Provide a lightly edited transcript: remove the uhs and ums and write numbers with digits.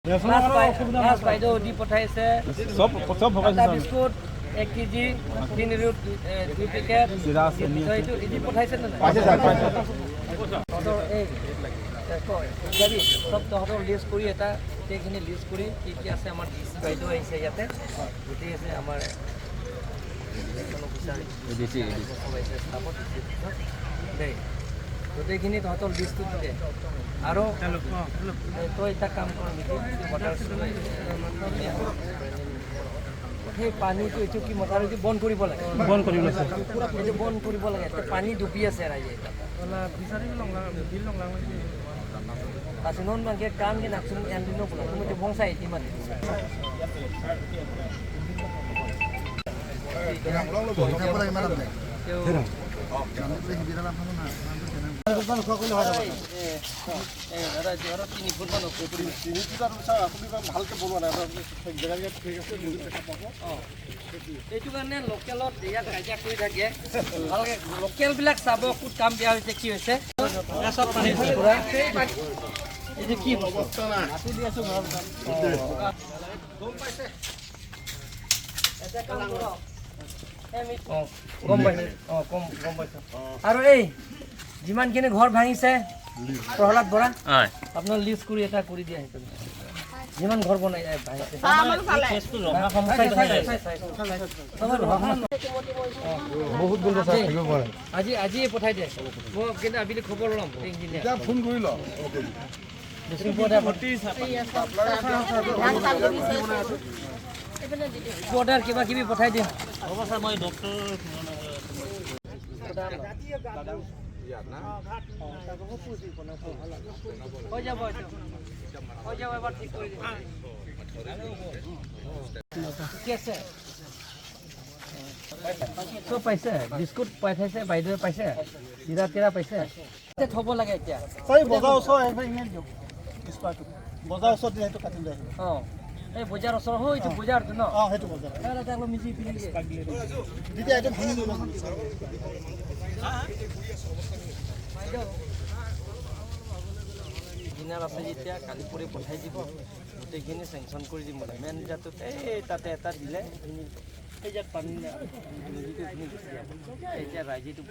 মাছ বাইদেউ দি পঠাইছে। চব চব আটা বিস্কুট 1 কেজি, তিনি 2 পেকেট। চিৰা চেনি। এইটো দি পঠাইছে নে নাই? তহঁতৰ এই যাবি, চব তহঁতৰ লিষ্ট কৰি এটা, গোটেইখিনি লিষ্ট কৰি কি কি আছে। আমাৰ ডি চি বাইদেউ আহিছে ইয়াতে, গোটেই আছে, আমাৰ অফিচাৰ চব আহিছে, ষ্টাফত দেই। গোটেইখিনি তহঁতৰ লিষ্টটো দে। আৰু এই তই এটা কাম কৰ নেকি, ৱাটাৰ সেই পানীটো, এইটো কি মথাউৰিটো বন্ধ কৰিব লাগে। বন্ধ কৰিব লাগে। এইটো বন্ধ কৰিব লাগে। এতিয়া পানী ডুবি আছে ৰাইজে। Kasi noon man kaya kan kaya naksum yan din pula. Tunggu di bongsa itu man. 3 ফুটমান। ভালকে বনোৱা নাই। এইটো কাৰণে লোকেলত ইয়াত কাজিয়া কৰি থাকে। ভালকে লোকেলবিলাক চাব, ক'ত কাম বেয়া হৈছে, কি হৈছে। এইটো কি বস্তু? এটা কাম কৰক। অঁ, গম পাইছোঁ। অঁ, গম পাইছোঁ। আৰু এই যিমানখিনি ঘৰ ভাঙিছে, প্ৰহ্লাদ বৰা, আপোনাৰ লিষ্ট কৰি এটা কৰি দিয়া। সেইটো যিমান ঘৰ বনাই ভাঙিছে। বহুত গোন্ধ থাকিব পাৰে। আজিয়ে পঠাই দে। মই কিন্তু আবেলি খবৰ ল'ম ইঞ্জিনিয়াৰ। এতিয়া ফোন কৰি ল। অৰ্ডাৰ কিবা কিবি পঠাই দিম। হ'ব ছাৰ, মই ডক্টৰ হৈ যাব এইটো, হৈ যাব। এবাৰ ঠিক কৰি দিম। ঠিকে আছে। চব পাইছে, বিস্কুট পঠাইছে বাইদেৱে, পাইছে চিৰা তিৰা পাইছে। এতিয়া থ'ব লাগে এতিয়া। বজাৰ ওচৰত দিয়ক, বজাৰ ওচৰত সেইটো কাটি লৈ আহিব। অঁ, এই বজাৰ ওচৰ হয়, এইটো বজাৰটো ন? অঁ, সেইটো বজাৰ। তাতে অলপ মিজি পিনি। তেতিয়া এইটো ভাঙি যাব। ইঞ্জিনিয়াৰ আছে যেতিয়া কালি পৰি পঠাই দিব, গোটেইখিনি চেংচন কৰি দিম। বোলে মেনেজাৰটোত এই তাতে এটা দিলে, এইখিনি এই যে পানী নদীটো এইখিনি গুচি যাব। এতিয়া ৰাইজেটো।